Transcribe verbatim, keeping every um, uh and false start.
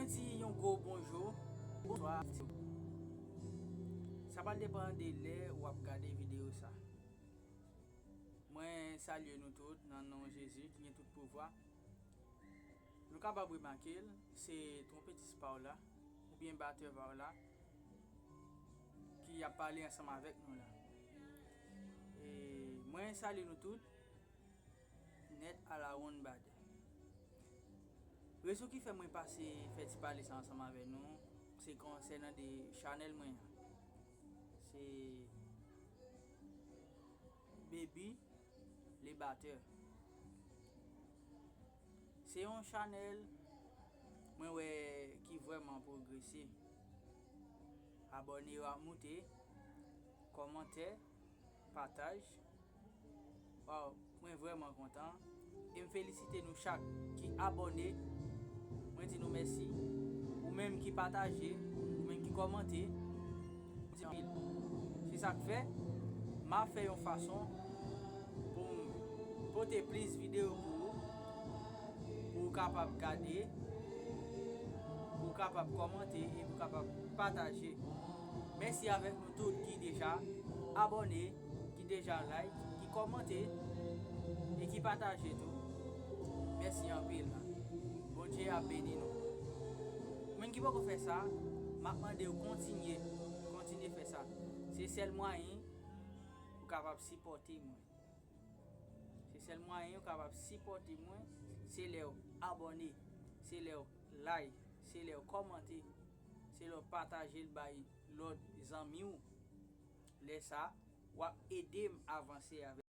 Mwen di yon gwo bonjou, bonswa. Sa pral depann de lè w ap gade videyo sa. Mwen salye nou tout nan non Jezi ki gen tout pouvwa. Nou kapab remake l, se twonpetis pa w la, oubyen batè pa w la, ki ap pale ansanm avèk nou la. E mwen salye nou tout, nèt alawonn badè. Rezon ki fè mwen pase fè ti pale sa ansanm avèk nou, se konsènan de chanèl mwen an. Se Baby le batteur. Se yon chanèl mwen wè ki vrèman pwogrese. Abòne yo ap moute, kòmantè, pataj. Waw, mwen vrèman kontan. E m felisite nou chak ki abòne. Mwen di nou mèsi. Ou menm ki pataje, ou menm ki kòmante. Mwen di anpil. Se sa k fè, m ap fè yon fason pou m pote plis videyo pou ou, pou ou kapab gade, pou ou kapab kòmante e pou ou kapab pataje. Mèsi avèk nou tout ki deja abòne, ki deja like, ki kòmante e ki pataje tou. Mèsi anpil. Bondye ap beni nou. Ou menm ki poko fè sa, m ap mande w kontinye, kontinye fè sa. Se sèl mwayen ou kapab sipòte mwen. Se sèl mwayen ou kapab sipòte mwen, se lè w abòne, se lè w like, se lè w kòmante, se lè w pataje l bay lòt zanmi w. Lè sa, w ap ede m avanse avèk